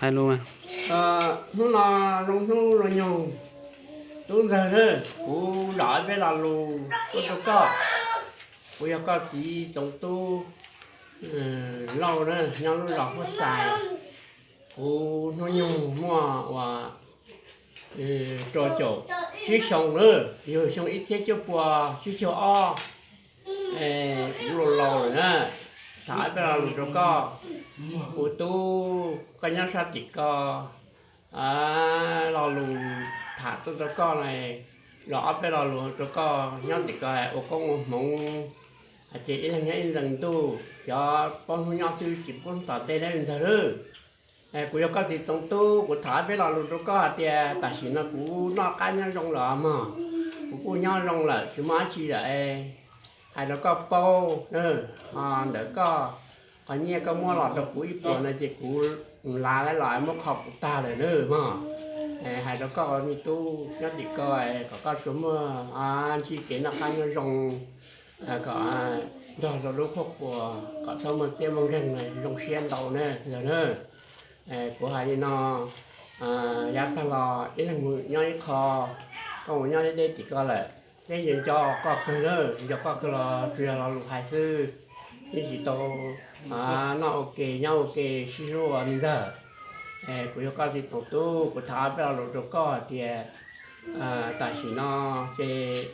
Hais lus. Hnub no zoo hnub zoo nyoog, tub ntxawg na, kuv zam peb lo lus tuaj rau koj. Kuv yog koj txiv Txoov Tub Lauj na, nyob lub zos Huab Xais. Kuv hnub nyoog muaj uas rau caum tsib xyoo na, yog xyoo ib txhiab cuaj pua tsib caug ob. Kuv laus laus lawm na, tham peb lo lus rau koj. Kuv tub, koj nyob sab tim ko, lo lus tham tuaj rau koj na, los ob peb lo lus rau koj nyob tim ko ua koob ua hmoov, hais tias ib leeg nyob ib leeg ntuj, cov paub hnub nyob xwb tsis paub tom ntej na ntxawg. Kuv yog koj txiv Txoov Tub, kuv tham peb lo lus rau koj hais tias tam sim no kuv noj qab nyob zoo lawm mog, kuv kuj nyob zoo lawm tsis muaj dab tsi lawm. Hais rau koj paub, ntawm koj qhov nyiaj koj muab los rau kuv ib puas no ces kuv lav lawm los muab kho kuv tag lawm na mog. Hais rau koj me tub nyob tim ko, kom koj tsuas muaj ntsib kev noj qab nyob zoo, kom nrog rau lub khuaj qhuas, kom txhob muaj txiab muaj nkeeg, zoo siab ntau na ntxawg na. Kuv hais li no, yav tag los ib leeg mus nyob ib qho, koj mus nyob deb deb tim ko lawm, peb yeej nco koj kawg na, nco koj kawg los tsuas yog lo lus hais xwb, yeej tsis tau noj ua ke nyob ua ke sib hlub ua li ntawd. Kuv yog koj txiv Txoov Tub, kuv tham peb lo lus rau koj hais tias tam sim no ces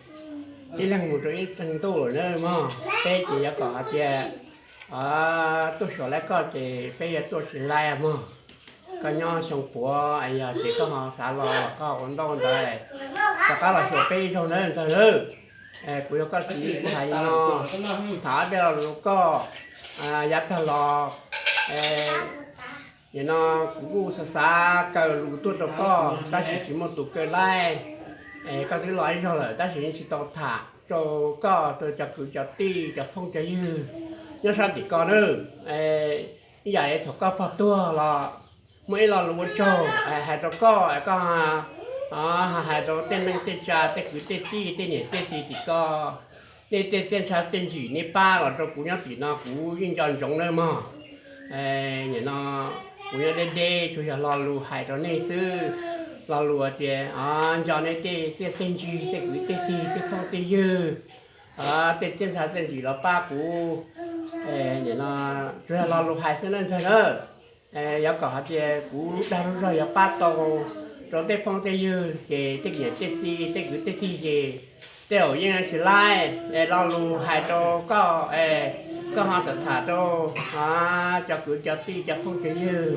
ib leeg mus rau ib leeg ntuj lawm na mog, peb ces yuav kom hais tias tuaj xyuas laib koj ces peb yuav tuaj tsis laib mog. Koj nyob xyoo puav es yog ces koj ho xav los koj ua ntau ntawd, rov qab los xyuas peb ib zaug ntawd ntxawg na. Kuv yog koj txiv, kuv hais li no, tham peb lo lus rau koj, yav tag los nim no kuv kuj xav xav kaw lus tuaj rau koj tab sis tsis muaj tus kaw laib. Koj twb los ib zaug lawm tab sis yeej tsis tau tham rau koj, rau cov kwv cov tij cov phooj cov ywg nyob sab tim ko na. Ib yam li thaum koj pog tuag los muaj ib lo lus ua tsaug hais rau koj, koj hais rau tej neej tej tsa tej kwv tej tij tej niam tej txiv tim ko, nej tej txiaj ntsha txiaj ntsig nej pab los rau kuv nyob tim no kuv yeej nco ntsoov na mog. Nim no kuv nyob deb deb tsuas yog lo lus hais rau nej xwb, lo lus tias nco nej tej txiaj txiaj ntsig tej kwv tej tij tej phooj tej ywg, tej txiaj ntsha txiaj ntsig los pab kuv. Nim no tsuas yog lo lus hais xwb na ntxawg na. Yuav kom hais tias kuv dag lub zog yuav pab tau rau tej phooj tej ywg ces tej niam tej txiv tej kwv tej tij ces tej zaum yeej tsis laib. Lo lus hais rau koj, koj ho tham tham rau cov kwv cov tij cov phooj cov ywg,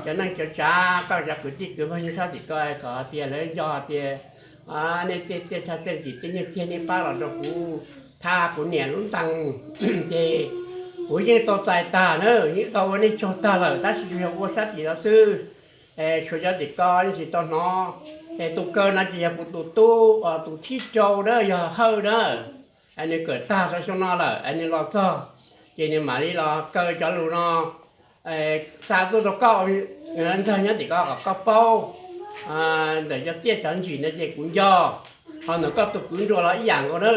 cov neej cov tsav, koj cov kwv tij kwv phooj ywg sab tim ko kom hais tias lawv nco tias nej tej txiaj ntsha txiaj ntsig tej nyiaj txiag nej pab los rau kuv thab kuv niam lub ntees ces kuv yeej tau txais tag na, yeej tau ua nej tsaug tag lawm tab sis tsuas yog ua sab tim no xwb. Tshuav cov tim ko yeej tsis tau hnov. Es tus kaw no ces yog kuv tus tub tus thib rau na, yog Hawj na. Nws kawm tag rau xyoo no lawm es nws los txog ces nws mam li los kaw cov lus no xa tuaj rau koj ntxawg nyob tim ko kom koj paub. Ntawm cov txiaj cov ntsig no ces kuv nco, ho ntawm koj tus kwv nruas los ib yam nkaus na.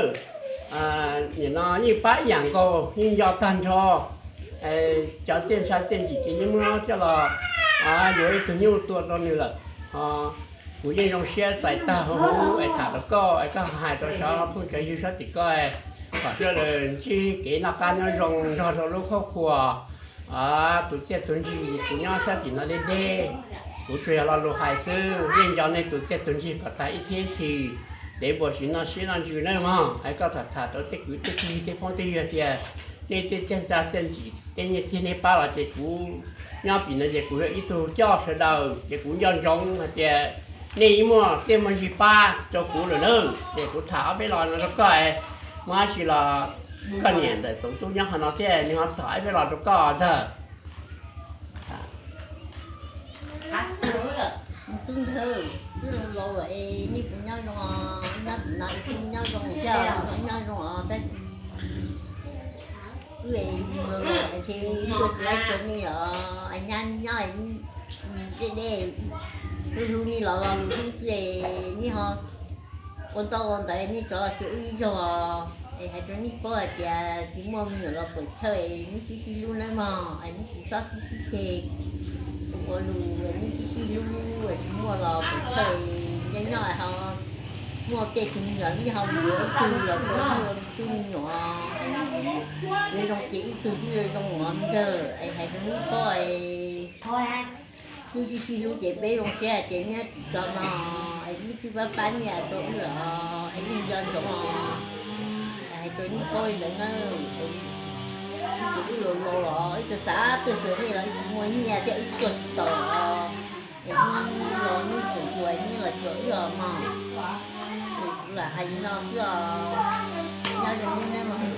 Nim no yeej pab ib yam nkaus, yeej nco tag nrho. Cov txiaj ntsha txiaj ntsig ces yeej muab coj los yuav ib tug nyuj tua rau nws lawm. Kuv yeej zoo siab txais tag huv huv es tham rau koj es koj hais rau cov phooj cov ywg sab tim ko kom sawv daws ntsib kev noj qab nyob zoo nrog rau lub khuab khuas. Tus txiaj tus ntsig kuv nyob sab tim no deb deb, kuv tsuas yog lo lus hais xwb, yeej nco nej tus txiaj tus ntsig kom tag ib txhiab ib txhis, dev npua sim noj siab noj ntsws nawb mog. Es koj tham tham rau tej kwv tej tij tej phooj tej ywg tias nej tej txiaj ntsha txiaj ntsig tej nyiaj txiag nej pab los ces kuv nyob tim no ces kuv yog ib tug coj sawv daws ces kuv nco ntsoov hais tias nej yeej muaj txiaj muaj ntsig pab rau kuv lawm na. Ces kuv tham ob peb lo no rau koj, muaj dab tsi los koj niam ntawm Txoov Tub nyob qhov no thiab nws ho tham ob peb lo rau koj ntag. Tub ntxawg, wb laus lawm es nej puas nyob zoo os? Nyob tim no es nyob zoo thiab, nyob zoo os, tab sis wb es laus lawm es tuaj tsis laib xyuas nej os, nyab nyob deb deb, wb hlub nej los los hlub xwb es nej ho ua ntau ua ntawd nej rov los xyuas wb ib zaug os. Es hais rau nej paub hais tias tsis muaj me nyuam los puam chawj es nej sib sib hlub nawb mog, es nej tsis txhob sib sib ceg. Ua lus nej sib sib hlub es tsis muaj los pes tsawg, nyob nyob ho muaj tej tug me nyuam ib ho mus yuav ib tug los rau ib ua tus me nyuam, yuav zoo ces ib tug xwb zoo ua ntawd es hais rau nej paub es nej sib sib hlub ces peb zoo siab hais tias nyob tim ko no es nej twb pab pab nyiaj rau wb los es yeej nco ntsoov os. Hais rau nej paub li ntawd na, ces wb laus laus los wb xav xav tuaj xyuas nej los wb tsis muaj nyiaj thiab wb tuaj tsis tau os. Es nej los nej tseem xyuas nej los xyuas wb os mog. Es kuv lam hais li no xwb os. Nyob zoo nej nawb mog.